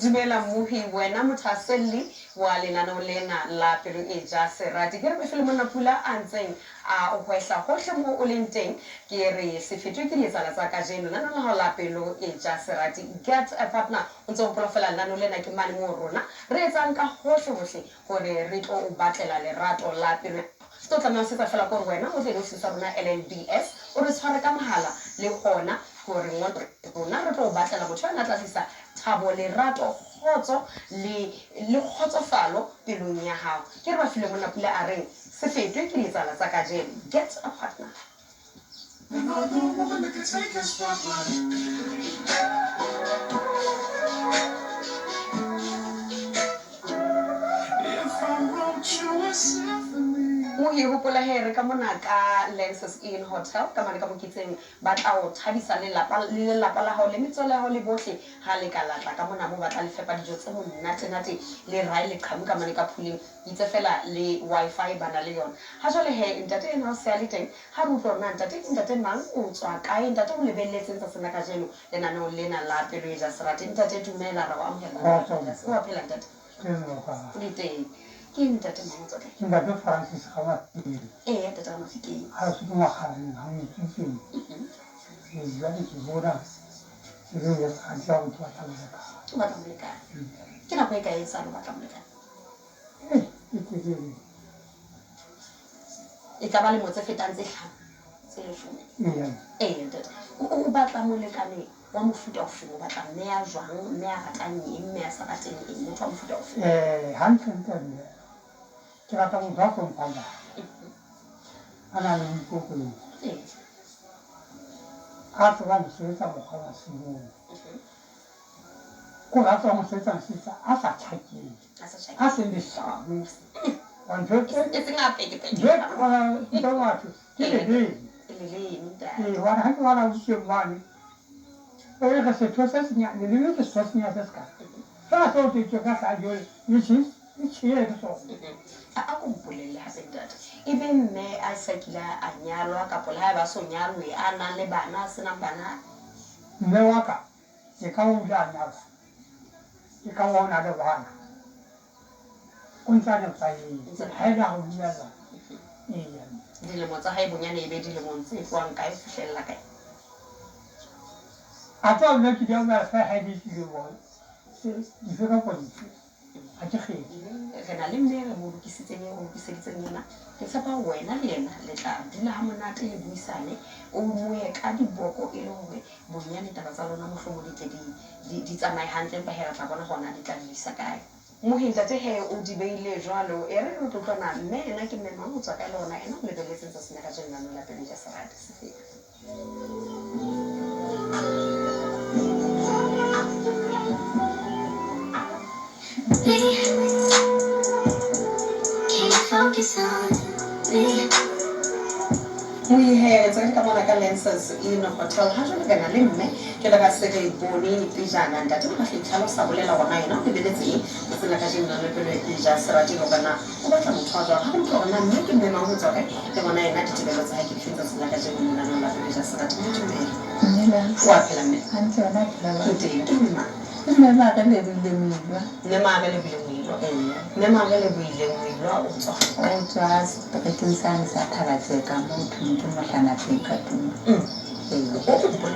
Dumela mmohi, wena mothahaselli wa lenaneo lena la Pelo e ja Serati. Ke re Befele Monnapula a ntseng a o hwehla hohle moo o leng teng. Ke re se fetwe ke dietsala tsa kajeno. Lenaneo la hao la Pelo e ja Serati, Get a Partner. O ntse o hopola feela lenaneo lena ke mane moo rona re etsang ka hohle hohle hore re tlo o batlela lerato la pelo. Se o tlamehang ho se etsa feela ke hore wena o tle diofising tsa rona LNBS, o re tshware ka mohala le hona hore ngola rona re tlo o batlela motho yena a tla tlisa thabo, lerato, kgotso le le kgotsofalo pelong ya hao. Ke re ba filwe monna Pula a reng se fetwe ke dietsala tsa kajeno. Get a partner. Another woman that could take her spotlight. If I wrote you a symphony. Mohi hopola he re ka mona ka Lenses Inn Hotel ka mane ka Mokitseng ba tla o thabisa le lapa le lelapa la hao le metswalle ya hao le bohle ha le ka la tla ka mona moo ba tla le fepa dijo tse monate-nate le rae leqhamu ka mane ka phuleng itse fela le Wi-Fi ba na le yona. Ha jwale he ntate ena o se a le teng ha re utlwe hore na ntate ke ntate mang o tswa kae ntate o lebelletseng tsatsing la kajeno lenaneong lena la Pelo e ja Serati. Ntate dumela ra o amohela. Kgotso. O a phela ntate? Teng o kae? Ke teng. Ke ntate mang o tswa kae? Ke ntate Francis Ramafikeng. Eya ntate Ramafikeng. Ha se ke Makgaleng ha Motswitseng. Ee, jwale ke bona pelo e ja serati ya hore ke batla molekane. O batla molekane. Ke nako e kae e sale o batla molekane? Ee, e telele. E ka ba lemo tse fetang tse hlano, tse leshome. Eya. Eya ntate. O batla molekane wa mofuta ofeng? O batla mme ya jwang, mme ya ratang eng, mme ya sa rateng eng? Motho wa mofuta ofeng? Hantle-ntle mme, ke rata motho a hlomphang batho. A nang le boikokobetso. A tsebang ho sebetsa mokgwa wa masimong. Ko re a tsebang ho sebetsa mosebetsi a sa tjhakeng. A seng leshano. Wa ntho e E seng a pekepeke. Ntho e qalang tsa batho ke leleme. Leleme ntate. Ee, hobane ha ke bala bukeng mane, e re setho se senyane, leleme ke setho se senyane se sekae. Feela seo ke ka hlaha jwale, which is e tjhele ke sona. A ko mpolelle hape ntate, e be mme a sa kile a nyalwa kapo le haeba a so nyalwe, a nang le bana, a senang bana? Mme wa ka e ka ba o ile a nyalwa, e ka ba o na le bana. O ntse a nepahetse ha e le ha re dumellana. Eya. Dilemo tsa hae bonyane e be dilemong tse tlohang kae ho fihlella kae? A tseba nna ke di amohela fela ha e le dilemo tse dife kapa dife, ha ke kgethe. Re na le mme re mo lokisitseng eo re lokiseditseng yena. Ke tshepa hore wena le yena le tla dula ha monate le buisane, o mo ye ka diboko e le hore bonyane taba tsa lona mohlomong di tle di di tsamaye hantle, empa hee re tla bona hore na di tla le isa kae. Mohi ntate he o di beile jwalo. E re re tlo utlwa na mme ena ke mme mang, o tswa kae le hore na ena o lebelletseng tsatsing la kajeno lenaneo la Pelo e ja Serati se fetwe. Can't focus on me. Mohi he re ntse re le ka mona ka Lancers Inn Hotel. Ha jwale re na le mme jwale ka se re bone pejana. Ntate o batla itlhalosa, bolela hore na yena o lebeletse eng tsatsing la kajeno la Pelo e ja Serati le hore na o batla motho wa jwang. Ha re utlwa hore na mme ke mme mang, ho tswa kae le hore na yena ditebello tsa hae ke difeng tsatsing la kajeno lenaneong la Pelo e ja Serati. Mme dumela. Dumela. O a phela mme? Hantle, wena o phela jwang? Ke teng. Ke mme mang? Ke mme Mare Lebohile Moilwa. Mme Mare Lebohile Moilwa. Eya. Mme Mare Lebohile Moilwa o tswa hokae? O tswa seterekeng sane sa Thabatseka moo thweng ke Mohlanapeng ka tulo. Ee. O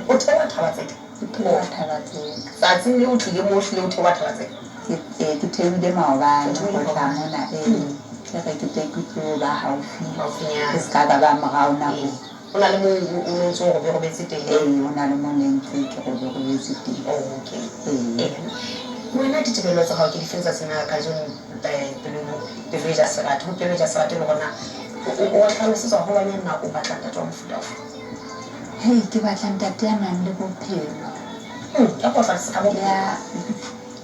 o theoha Thabatseka? Ke theoha Thabatseka. Tsatsing leo o tlile moo o hlile o theoha Thabatseka? Ke ee ke theohile maobane ho tla mona ee. Ke re ke tle ke tlo ba haufi. Haufinyana. Ke ska ka ba morao nakong. Ho na le moo o no ntso roberobetse teng? Ee, ho na le moo ne ntse ke roberobetse teng. Oh, okay. Ee. Ee. Wena ditebello tsa hao ke difeng tsatsing la kajeno pelo pelo e ja serati? Ho pelo e ja serati le hore na o hlalosetswa haholwanyane na o batla ntate wa mofuta ofe? Hei, ke batla ntate ya nang le bophelo. A ko hlalose ka bophelo. Ya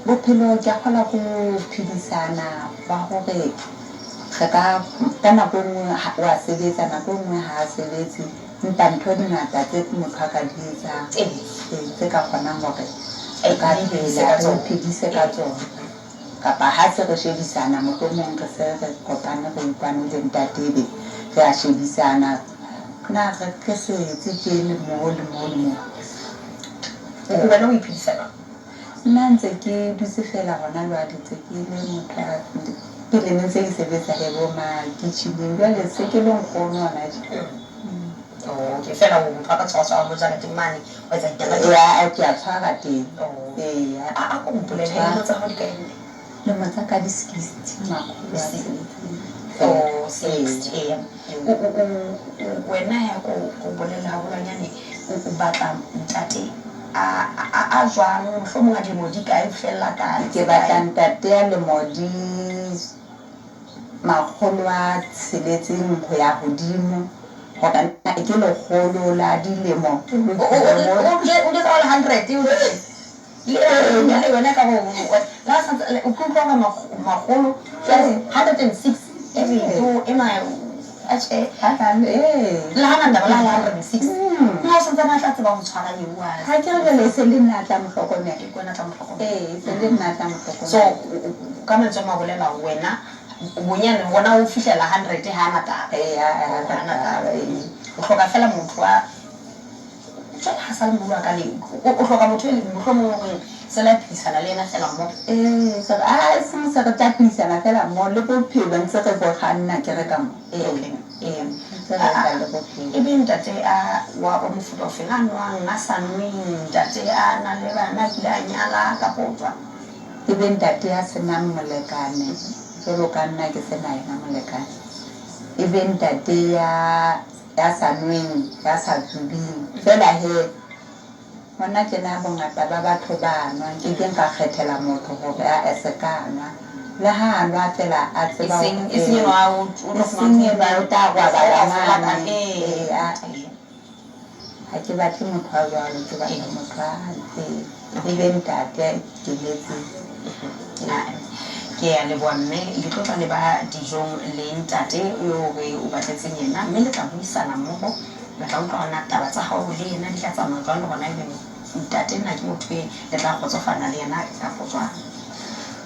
bophelo ke a kgolwa ke ho phedisana ba hore re ka ka nako e nngwe wa sebetsa, nako e nngwe ha a sebetse. Empa ntho di ngata tse motho a ka di etsang. Ee. Tse ka kgonang hore re ka phela, re iphedise ka tsona. Kapa ha se re shebisana mohlomong re se re kopane re utlwane le ntate ebe re a shebisana. Na re ke se etse tje le moo le moo le moo. Wena o iphedisa jwang? Nna ntse ke dutse fela hona jwale, ntse ke le motho a pele ne ntse ke sebetsa he bo makitjhineng, jwale se ke le nkgono hona tje. Okay, fela o motho a ka tshwara mo jareteng mane, wa etsa ditaba. Ya, ke a tshwara teng. Oh. Eya. A ko mpolelle, dilemo tsa hao di kae mme? Lemo tsa ka di 60, makgolo a tsheletseng. Oh, 60, eya. Wena ya ko bolelle haholwanyane, o batla ntate a jwang, mohlomong a dilemo di kae, o fella kae? Ke batla ntate ya lemo di 600 ho ya hodimo, hore nna ke lekgolo la dilemo. O jwetsa o le 100, o le yona ka ho la sa o utlwa hore makgolo jwale 106 e re to ena atjhe. Ee. Le hana ndaba la 106, nna o santsane a tla tseba ho tshwara eo wa. Ha ke re jwale e se le nna a tla mo hlokomela. Ke wena tla mo hlokomela. Ee, e se le nna a tla mo hlokomela. So ka mantswe a mabolela, wena bonyane gona o fihlela 100 ha ana taba. Ee, ha Ha ana ana taba, taba. ee. O hloka fela motho wa jwale ha sa le moholo a ka le o hloka motho e mohlomong horeng se la phedisana le yena fela mmoho. Ee, se re seng se re tla phedisana fela mmoho le bophelo ntse re bo kganna ke re ka mo. Ee. Okay. Ee. Ntse re etsa le bophelo. E be ntate a wa mofuta ofeng, a nwang, a sa nweng, ntate a nang le bana, a kile a nyala kapa o jwang? E be ntate ya senang molekane, jwalo ka nna ke sena yena molekane. E be ntate ya sa nweng, ya sa tsubing. Fela he, hona tjena bongata ba batho ba nwa, nkeke nka kgethela motho hore a se ka nwa. Le ha a nwa fela a tseba Eseng enwa o tlo eseng enwa o tla robala fela mane. Ee. Ee, ha ke batle motho a jwalo, ke batla motho a hantle. E be ntate a ikemetseng. Ke a leboha mme, le tlo tla le ba dijong le ntate eo re o batletseng yena, mme le tla buisana mmoho, le tla utlwa hore na taba tsa hao le yena di tla tsamaya jwang, le hona ebe ntate na ke motho e le tla kgotsofana le yena kapo jwang.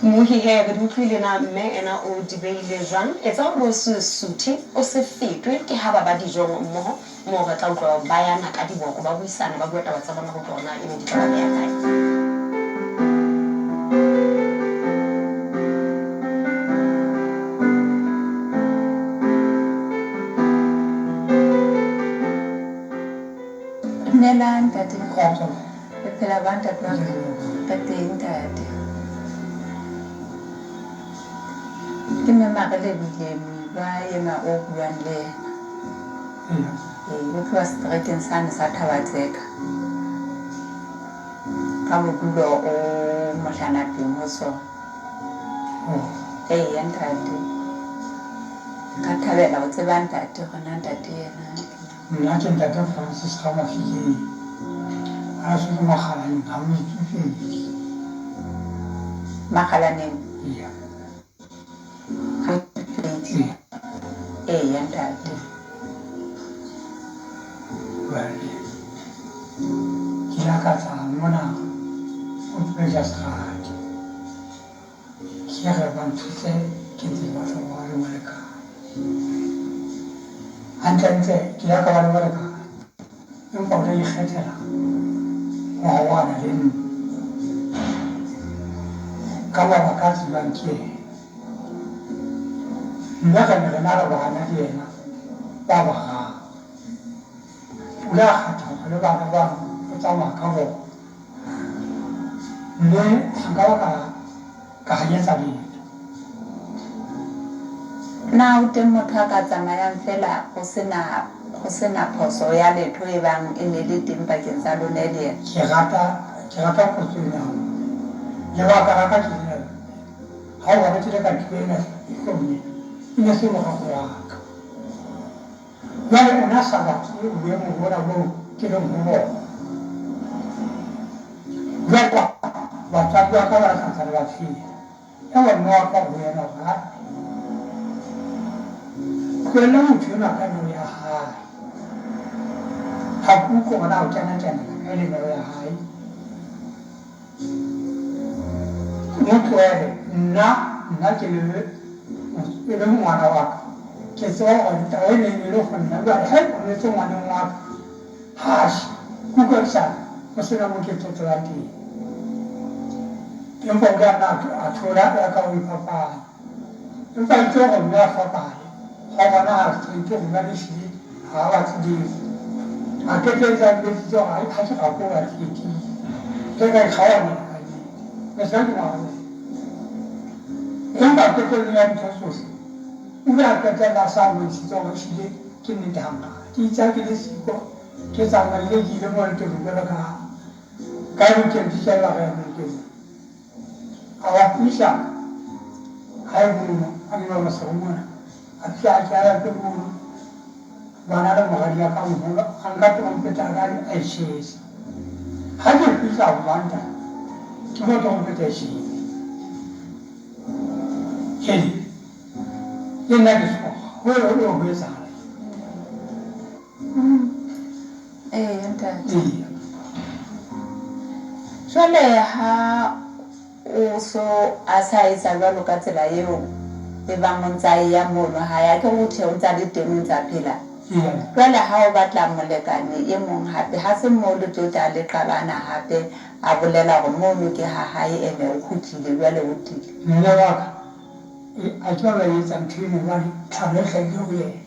Mmohi he, re di utlwile na mme ena o di beile jwang. Etsa hore o se suthe, o se fetwe ke ha ba ba dijong mmoho, moo re tla utlwa ba yana ka diboko, ba buisana, ba bua taba tsa bona ho utlwa hore na ebe di tla ba beha kae. Dumela ntate. Kgotso. Le phela ba ntate wa ka? Re teng ntate. Ke mme Marelebile Moiba enwa o buang le yena. Eya. Ee, o tloha seterekeng sane sa Thabatseka. Ka bodulo o Mohlanapeng ho sona. Oh. Eya ntate. Nka thabela ho tseba ntate hore na ntate yena. Nna ke ntate Francis Ramafikeng, a se le Makgalaneng ha Moitsupedi. Makgalaneng? Eya. Ha Moitsupedi. Eya. Eya ntate. Jwale ke la ka tla mona o tlo ja serati. Ke re ba nthuse, ke ntse ke batla ho ba le molekane. Hantlentle ke la ka ba le molekane, empa o tla ikgethela ho arohana le nna ka mabaka a tsejwang ke yena. Mme re ne re na le bana le yena ba bararo. O ile a kgetha hore le bana bano o tsamaya ka bona, mme ha nka ba ka hanyetsa letho. Na o teng motho a ka tsamayang fela ho sena phoso ya letho e bang e ne le teng pakeng tsa lona le yena? Ke rata potso ena haholo. Lebaka la ka ke lena, ha o bona ke le ka ntho ena e hlomme, e ne se morero wa ka. Jwale o na sa batle boemo bona boo ke leng ho bona. Jwale batswadi ba ka ba re santsane ba phela. Ewa mme wa ka ho yena hore ha tlohella motho enwa ka neo ya hae. Ha ke utlwe hore na o kena kenela kae le neo ya hae. Mo tlohele, nna ke le ngwana wa ka. Ke tseba hore taba e neng e le ho nna jwale ha e kometse ngwaneng wa ka, ha she, ke utlwa ke sa ho sena moo ke tsotselang teng. Empa o ka nna a thola ya ka o iphapanya. Empa itse hore mme a hlokahale, hwa bonahala straight hore jwale ehlile ha a batle letho. A qetelletse a njwetsitse hore ha ke rate o batle ke tiile. Ke ile ka ikgaohanya kannete. Ke se ke mo arabela. Empa qetellong ya dintho tsohle, o ile a qetella a sa mbontshitse hore ehlile ke nnete ha nrate. Itse ha ke le siko, ke tsamaile ke ile moetlong jwalo ka ka weekend ke lla re ya moetlong. A wa fihla hae mono, a nyoloha masigo mona, a fihla a kena ke mono, bana le moradi ya ka moholo, a nka terompeta ya ka a e tjhesa. Ha ke fihla ho Mantaha, ke mo terompeta e tjhele. Hele, le nna ke tshoha, ho ho etsahala eng? Eya ntate. Eya. Jwale ha o so a sa etsa jwalo ka tsela eo e bang o ntsa e ya mono hae, a ke re o tjhe o ntsa le teng o ntsa phela. Eya. Jwale ha o batla molekane e mong hape, ha se moo le tlo tla le qabana hape a bolela hore mono ke ha hae ene o kgutlile jwale o tlile. Mme wa ka, a ke ba etsa ntho eno hobane tlhalo e hlahile ho yena.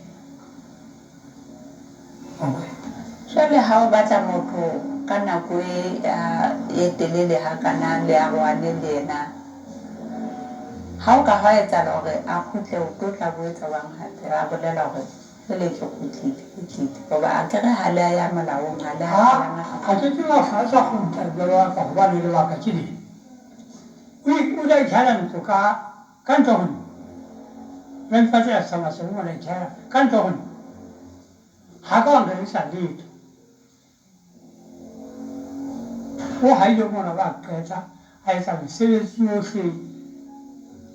Jwale ha o batla motho ka nako e e telele hakana le arohane le yena, ha o ka hwa etsahala hore a kgutle o tlo tla bo etsa jwang hape a bolela hore jwale ke kgutlile ke tlile. Hoba akere ha le a ya molaong ha le a Ha a ke ke wa hla sa kgutla jwalo wa ka hobane lebaka ke lena. O o ile a ikhahela ntlo ka ka ntle ho nna. La mpatlela sa mona ikhahela ka ntle ho nna. Ha ka wa nrekisa letho. O haile mona ba qeta a etsa mesebetsi yohle.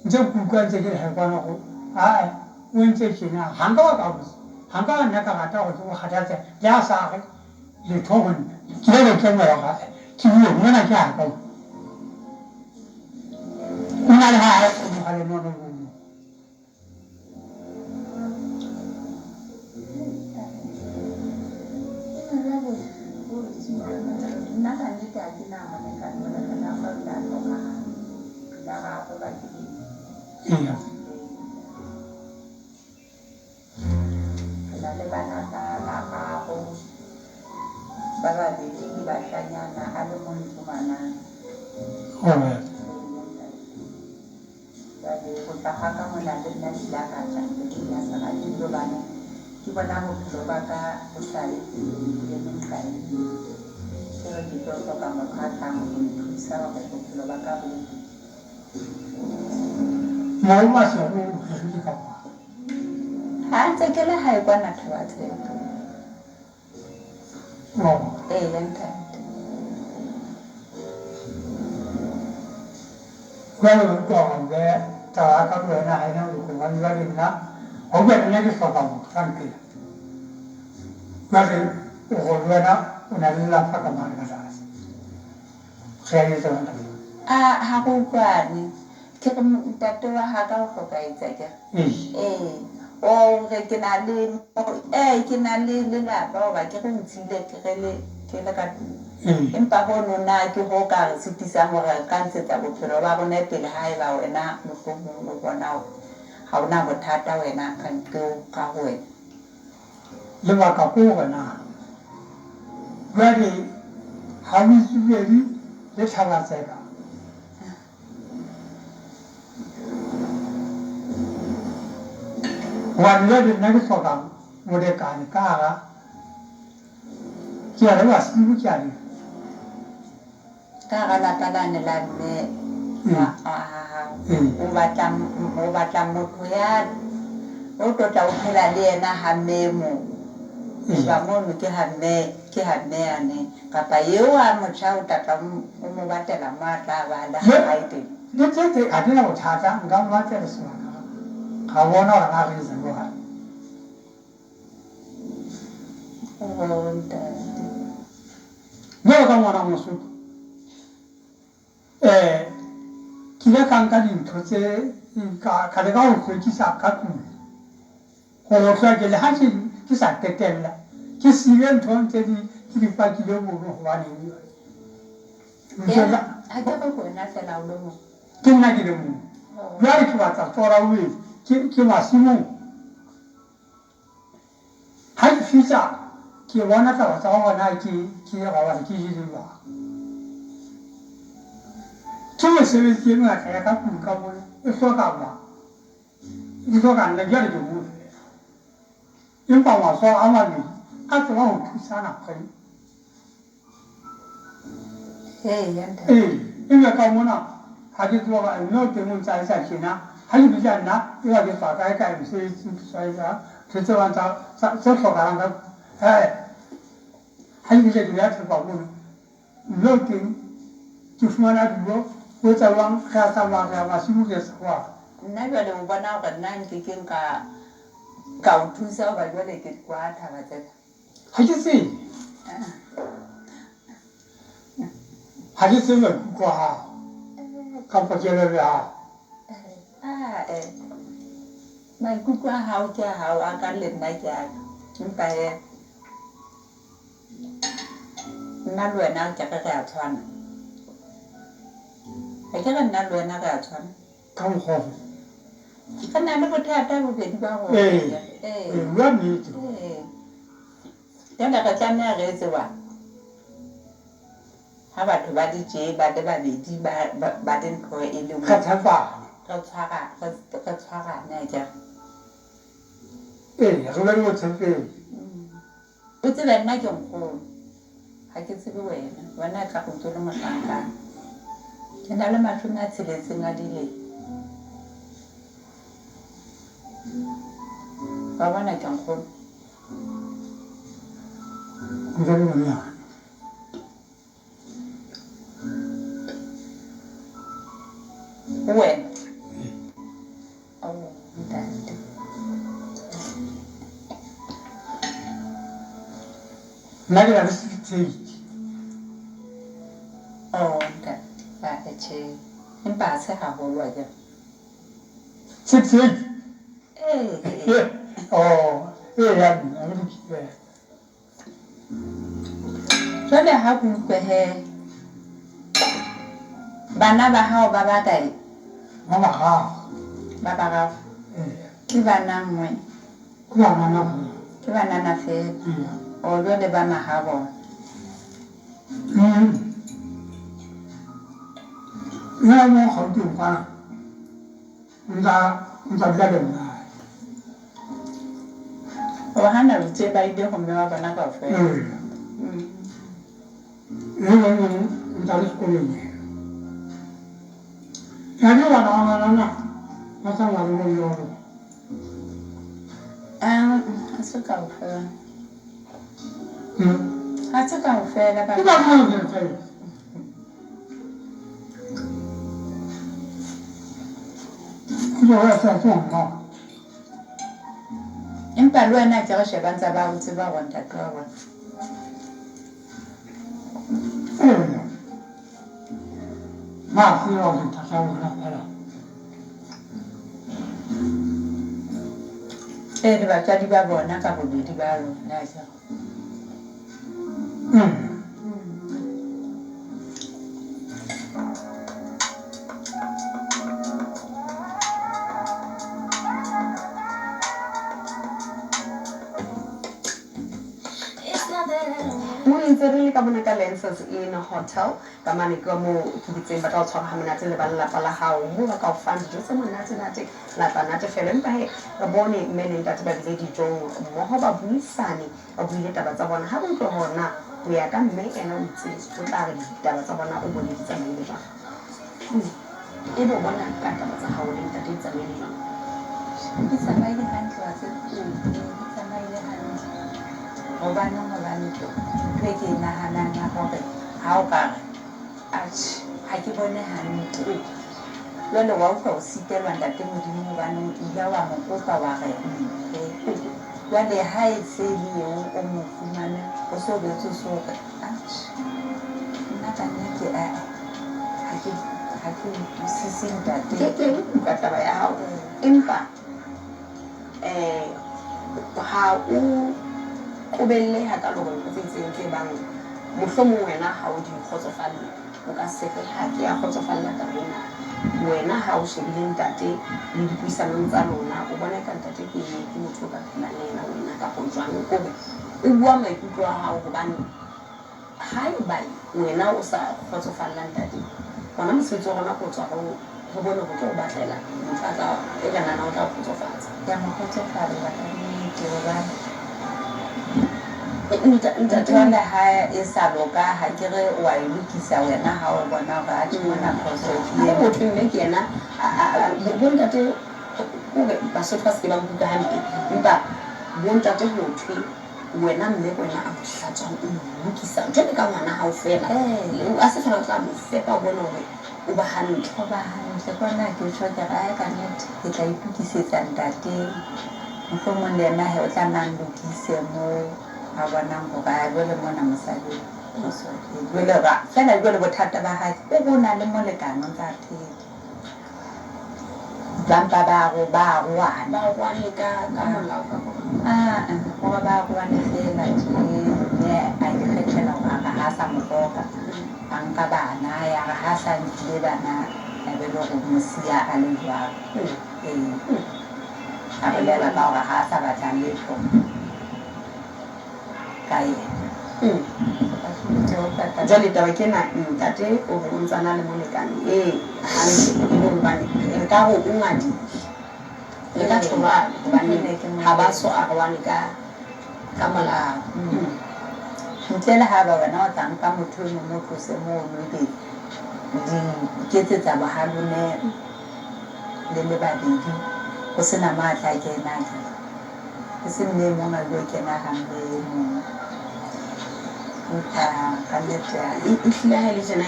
Ntse ke utlwa ntse ke le hae kwana hore ae o entse tjena. Ha nka wa ka botsa, ha nka wa nna ka rata hore ke mo kgathatse le ha sa re letho ho nna. Ke ile ka ikemela hore ae ke bue mona ke ha ka. O na le ha hae o mohaleng ono mono. Nna ka nnete ha ke na molekane, molekane wa ka o ile a hlokahala. Re ile ra arolwa ke lefu. Eya. Re na le bana ba bararo, ba babedi ke bashanyana, a le mong ke ngwanana. Alright. Jwale ho tla ha ka mona le nna ke ile ka tla pelo ya serati hobane ke bona bophelo ba ka bo sa ye pele, bo eme nqa e nngwe. Ke re ke tlo hloka motho a tlang ho nthusa hore bophelo ba ka bo ye pele. Moo Masego o rerile ka kwa. Ha ntse ke le hae kwana Thaba-Tseka. Wa bona. Eya ntate. Jwale wa utlwa hore mme taba ya ka le wena ha ena moloko hobane jwale nna wa utlwa nna ke hloka motho ka nqena. Jwale o re le wena o na le lelapa ka mane ka tlase. Re a etsa jwang taba eo? A ha re utlwane. Ke re ntate wa ha ka o hlokahetse akere? Ee. Ee. O re ke na le ee ke na le lelapa hoba ke re o ntshile ke re le ke le ka tlung. Ee. Empa hono na ke ho ka re sitisang hore re ka ntshetsa bophelo ba rona pele haeba wena mohlomong o bona hore ha ona bothata wena ka nqeo ka ho wena. Lebaka ke hore na jwale ha o itsubedi le Thaba-Tseka hobane jwale nna ke hloka molekane ka hara ke a le basiu ke a le Ka hara lapa lane la mme wa wa ha hao. Ee. O batla motho ya o tlo tla o phela le yena ha mme e mong. Ee. Hoba mono ke ha mme ke ha mme yane kapa eo a motjha o tla tla o mo batela mo a tla ba le ha hae teng. Le tse tse ha ke na bothata nka mmatlela sebaka ra bona hore na re etsa jwang. Oh ntate. Jwalo ka ngwana Mosotho ke ile ka nka dintho tse ka leka ho hlwekisa ka tlung hore ho hlweke le ha ke sa qetella ke siile ntho ntse di ke di pakile mono hobaneng jwale. Ha ke re ko wena fela o le mong. Ke nna ke le mong. Jwale ke batla tsora o etse ke masimong. Ha ke fihla ke bona taba tsa hore na ke ke robala ke jele jwang. Ke mesebetsi e mengata ya ka tlung ka mona e hloka mang? E hloka nna jwale ke mong fela. Empa matsoho a mabedi a tseba ho thusana kgwedi. Eya ntate. Ee, ebe ka mona ha ke tsebe hore mme o teng o ntse a etsa tjena. Ha ke fihla nna eba ke tswa kae kae mosebetsing ke tswa etsang ntho tse bang tsa tse hlokahalang ka tlung. Hee, ha ke fihla ke beha thepa mono, mme o teng ke fumana dijo ho etsa jwang, re a tsamaya re ya masimo re etsa jwang. Nna jwale o bona hore nna nkekeng ka ka o thusa hoba jwale ke kwa taba tsa ka. Ha ke tsebe. Ha ke tsebe maikutlo a hao kapa kelello ya hao. Ae, maikutlo a hao ke a hao, a ka le nna ke a ka. Empa hee, nna le wena ke re re a tshwana. Ha ke re nna le wena re a tshwana. Ka mokgwa ofe? Re na le bothata bobedi ba rona. Ee, Ee. ee, bua nnete. Ee. Jwale re tlameha re etse jwang? Ha batho ba le tje ba le babedi ba ba le ntho e le Re nngwe. tshepane. Re tshwara re re tshwarane akere. Ee, re be le botshepehi. O tsebe nna ke nkgono. Ha ke tsebe wena. Wena ekare o ntso le mohlankana. Ke na le 60 a dilemo. Wa bona ke nkgono. Ntse le monyane. Ho wena? Oh, ntate. Nna ke na le 68. Oh, ntate. Ae tjhe. Empa ha se haholo akere. 68? Ee. Oh, eya mme, ho lokile. Jwale ha ke utlwe hee. Bana ba hao ba bakae? Ba bararo. Ba bararo? Ee. Ke bana nngwe? Ke banana feela. Ke banana feela? Ee. Oh, jwale ba mahabona. Nna mo Gauteng kwana o ntsa dula le mmae. O hana botse ba ile ho mme wa bona kaofela. Ee. Le mong o ntsa le sekolong yena. Ya ke bana ba banana ba tsamaya le bomme wa bona. Ha se kaofela. Ha se kaofela ba. Ke ba bua ke tsa. Ke ba sa tswa. Empa le wena ke re sheba ntse ba o tseba hore ntate wa bona. Ee. Ba tseba hore ntate wa bona fela. Ee, le batswadi ba bona ka bobedi ba lona akere. Mo ntse re le ka mona ka Lancers Inn Hotel ka mane ka moo ke ditseng ba tla o tshwara ha monate le ba lelapa la hao moo ba ka o fang dijo tse monate-nate la tla natefelo. Empa he re bone mme le ntate ba bile dijong mmoho ba buisane ba buile taba tsa bona. Ha re utlwe hore na ho ya ka mme ena o itse o tla re ditaba tsa bona o bone di tsamaile jwang. Ebe o bona ka taba tsa hao le ntate di tsamaile jwang? Di tsamaile hantle wa tseba. Di tsamaile hantle. Hobaneng hobane ntho e ke e nahanang ya hore ha o ka re atjhe ha ke bone hantle. Jwale wa utlwa o sitelwa ntate Modimo hobane o ile wa mo kopa wa re mphe. Jwale ha e se le eo o mo fumane o so betse o so re atjhe nna ka nnete ae ha ke utlwisise ntate. Ke utlwa taba ya hao empa ha o qobelle hakalo hore ntho tse itseng tse bang mohlomong wena ha o di kgotsofalle. O ka se re ha ke a kgotsofalla taba ena. Wena ha o shebile ntate le dipuisanong tsa lona, o bona eka ntate ke ke motho o ka phelang le yena wena kapo jwang? Kore o bua maikutlo a hao hobane haeba wena o sa kgotsofalla ntate, hona mosebetsi wa rona ke ho tswa re re bone ho tlo o batlela motho a tla e re nahanang o tla o kgotsofatsa. Ke a mo kgotsofalla ka nnete hobane Ntate ntho le ha e sa loka ha ke re wa e lokisa wena ha o bona hore atjhe mona phoso ke Ha ena. motho mme ke yena bontate kore Basotho ba se ke ba nkuka hampe, empa bontate ho thwe wena mme ke wena a mo hlatswang, o mo lokisa jwalo ka ngwana hao fela. Ee. A se fela o tla mo fepa o bone hore o ba hantle. O ba hantle ke hona ke tjho ke re ae ka nnete ke tla itokisetsa ntate. Mohlomong le yena hee o tla nna a nlokise moo a bonang hore ae jwale mona mosadi phoso ke jwale feela jwale bothata ba hae ke hore o na le molekane o ntsa phela. Ba mpa ba ba arohana. Ba arohane ka molao kapa Aa hore ba arohane feela tje mme a ikgethela hore a re ha sa mo hloka. A nka bana ya re ha sa nkile bana ya be le hore o mo siya a le jwalo. Ee. A bolela ka hore ha sa batla letho ka yena. Jwale taba ke ena ntate o re o ntsa na le molekane e hantle e le hobane re ka re o ngadile. Re ka tjho jwalo hobane ha ba so arohane ka molao. Ntle le haeba wena o tla nka motho e mong o tlose mono ebe le iketsetsa bohalone le le babedi ho sena mo a tla kena akere. E se mme e mong a lo kena ha mme e mong. Empa ka nnete Ehlile ha e le tjena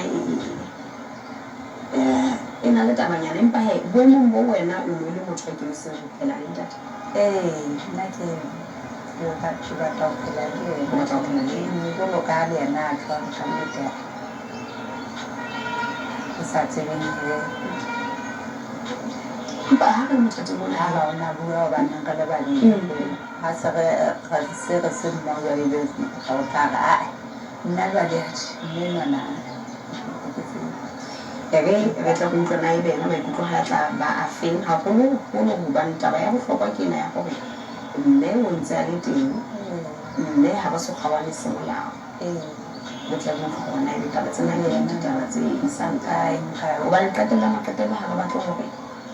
e na le tabanyana empa hee boemong bo wena o no le motho a ikemisetseng ho phela le ntate. Ee, nna ke ke batla ho phela le O yena. batla ho phela le yena. Jwalo ka ha le yena a tjho ka nnete ke sa tsebeng hee. Empa ha re le mothating ona Ha ba o na bua hobaneng re le babedi feela. Ha se re se re se mmoho jwale ebe o tla re ae nna jwale atjhe mme enwana ha ke tsebe. E re re tle re utlwe na ebe yena maikutlo ha tla ba a feng haholoholo hobane taba ya bohlokwa ke ena ya hore mme o ntse a le teng, mme ha ba so kgaohane semolao. Re tle re utlwe hore na ebe taba tsena ke ditaba tse isang kae. Hobane qetello ya maqetello ha re batle hore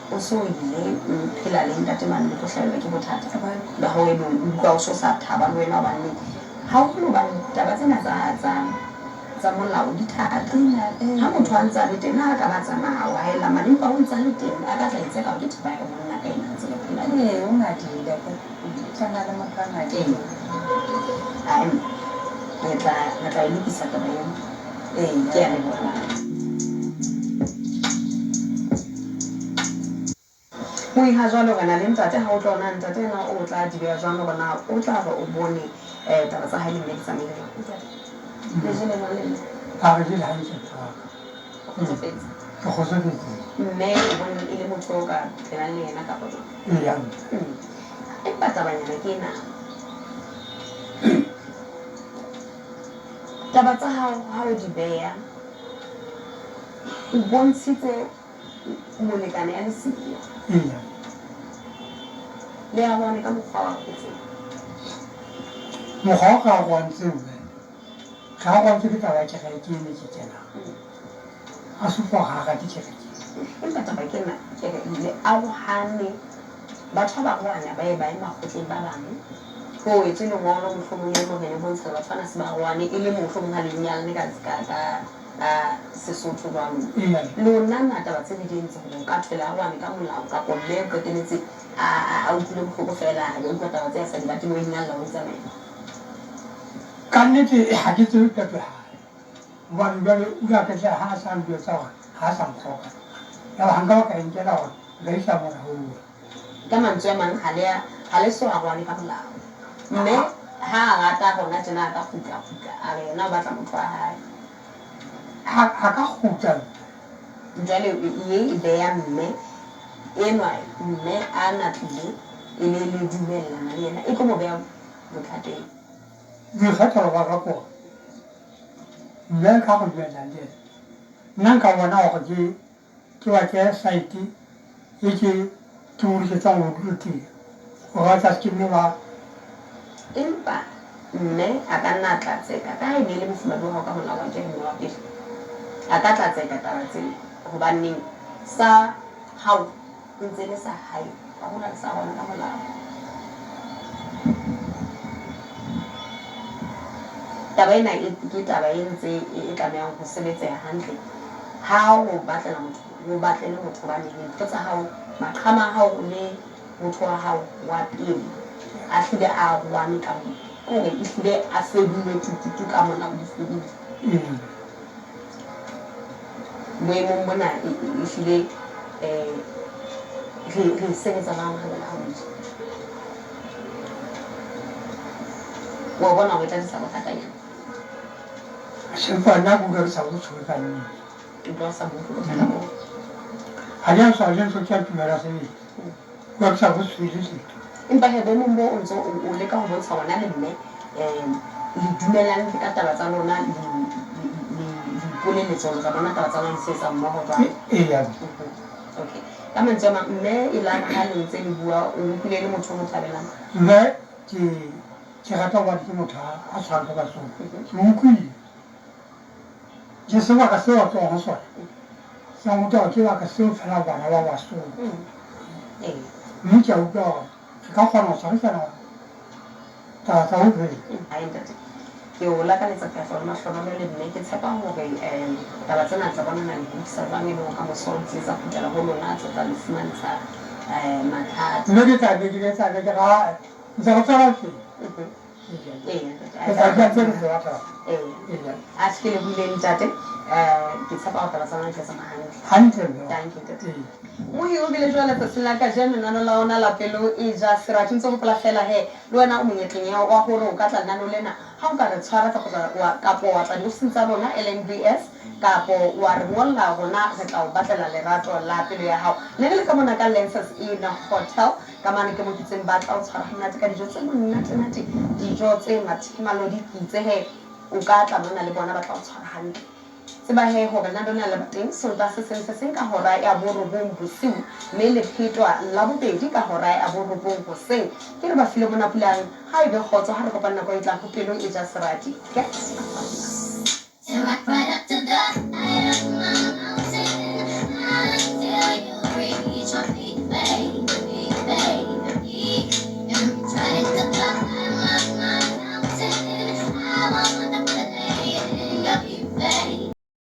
o so ile o phela le ntate mane o tlo hlahelwa ke bothata ba hore ebe o utlwa o so sa thaba le wena hobane haholo hobane taba tsena tsa molao di thata. Ha motho a ntse a le teng ha a ka ba tsamaya wa haella mane empa o ntse a le teng a ka tla itseka hore ke thepa ya monna ka ena ntse re phela le Ee, o ngadile akere. Tshwana le motho a ngadile. Ae re tla e lokisa taba eo. Ee. Ke a leboha. Mohi ha jwale re na le ntate ha o tla ona ntate ena o tla di beha jwang hore na o tla re o bone taba tsa hae le mme di tsamaile jwang. Ntate, le jele jwang le mme? Ha re jele hantle ntho wa ka. O kgotsofetse? Ke kgotsofetse. Mme o bone e le motho o ka phelang le yena kapa jwang? Eya. Empa tabanyana ke ena. Taba tsa hao ha o di beha, o bontshitse molekane ya le siyo. Eya. Le arohane ka mokgwa wa o feng? Mokgwa o re arohantseng mme, re arohantswe ke taba ya kereke ene ke kenang. A supa hore ha rate kereke. Empa taba ke ena, ke re le arohane, batho ha ba arohana ba ye ba ye makgotleng ba bang. Ho etswe lengolo mohlomong e le hore le bontsha batho bana se ba arohane e le mohlomong ha le nyalane ka Sesotho jwalo. Eya. Lona na taba tse le di entse hore o ka thwe le arohane ka molao kapo mme o qetelletse a utlwile bohloko feela a be utlwa taba tse a sa di batleng o ingalla o itsamaela. Ka nnete ha ke tsebe qeto ya hae. Hobane jwale o ile a qetella ha a sa njwetsa hore ha sa ntlhoka. Yaba ha nka ba ka e nkela hore nka isa molaong. Ka mantswe a mang ha le so arohane ka molao. Mme ha a rata hona tjena a ka kgutla kgutla a re yena o batla motho wa hae. Ha ka kgutla. Jwale ye e beha mme enwa mme a na tlile e le le dumellana le yena e tlo mo beha bothateng. Boikgethelo ba ka ke hore mme ka re dumellang le yena Nna nka bona hore ke ke batle site e ke ke boloketsang ho dula teng hore ba tla se ke nne ba. Empa mme a ka nna a tla tseka, ka ha e ne e le mofumahadi wa hao ka molao, akere, mme wa pele. A ka tla tseka taba tse, hobaneng sa hao e ntse e le sa hae, ha hona le sa rona ka molao. Taba ena e ke taba e ntse e tlamehang ho sebetseha hantle. Ha o batlela motho, o batlele motho hobane dintho tsa hao, maqhama a hao le motho wa hao wa pele a hlile a arohane ka ke hore ehlile a fedile tututu ka molao di fedile. Boemong bona ehlile re e sebetsa jwang ha jwale ha o le tje? Wa bona hore e tla tlisa bothatanyana. Empa nna ke utlwa ke sa bo tshohe ka nnete. Utlwa o sa bo utlwe bothata boo. Ha ke a tshwara le ntho ke a tumela sebele. Utlwa ke sa bo tshohe le letho. Empa he boemong boo o ntso o leka ho bontsha wena le mme le dumelane ka taba tsa lona le le ipoleletse hore le tla bona taba tsa lona di sebetsa mmoho jwang. Eya. Okay. Ka mantswe a mang mme e la ha le ntse le bua o utlwile e le motho o mo thabelang? Mme ke ke rata hobane ke motho a tshwarang ka matsoho. Ke utlwile le sebaka seo a tswang ho sona sa nruta hore ke baka seo fela bana ba Basotho. Mme ke a utlwa hore re ka kgona ho tshwarisana taba tsa bophelo. Ae ntate, ke o lakaletsa katleho le mahlohonolo le mme ke tshepa hore taba tsena tsa bona na le di lokisa jwang e le hore kamoso di se tsa kgutlela ho lona tsa tla le fumantsha mathata. Mme ke tla be ke tla be ke re ae ntse re tswela pele. Ke tla dula ntse re tseba taba. Ee. Atjhe ke lebohile ntate. Ke tshepa hore taba tsa lona di tla tsamaya hantle. Hantle mme. Thank you ntate. Mohi o bile jwale tsatsing la kajeno lenaneo la rona la pelo e ja serati. Ntso hopola feela he le wena o monyetleng ya wa hore o ka tla lenaneo lena ha o ka re tshwara kapa wa kapo wa tla diofising tsa rona LNBS kapo wa re ngolla rona re tla o batlela lerato la pelo ya hao. Ne re le ka mona ka Lancers Inn Hotel ka mane ke mo ke itseng ba tla o tshwara hamonate ka dijo tse monatenate, dijo tse mathemalodi. Ke itse he o ka tla mona le bona ba tla o tshwara hantle. Tseba he hore lenaneo lena le ba teng Sontaha se seng se seng ka hora ya borobong bosiu mme le phetwa Labobedi ka hora ya borobong hoseng. Ke re ba file mona Pulang ha e be kgotso ha re kopane nako e tlang ho Pelo e ja Serati. Get.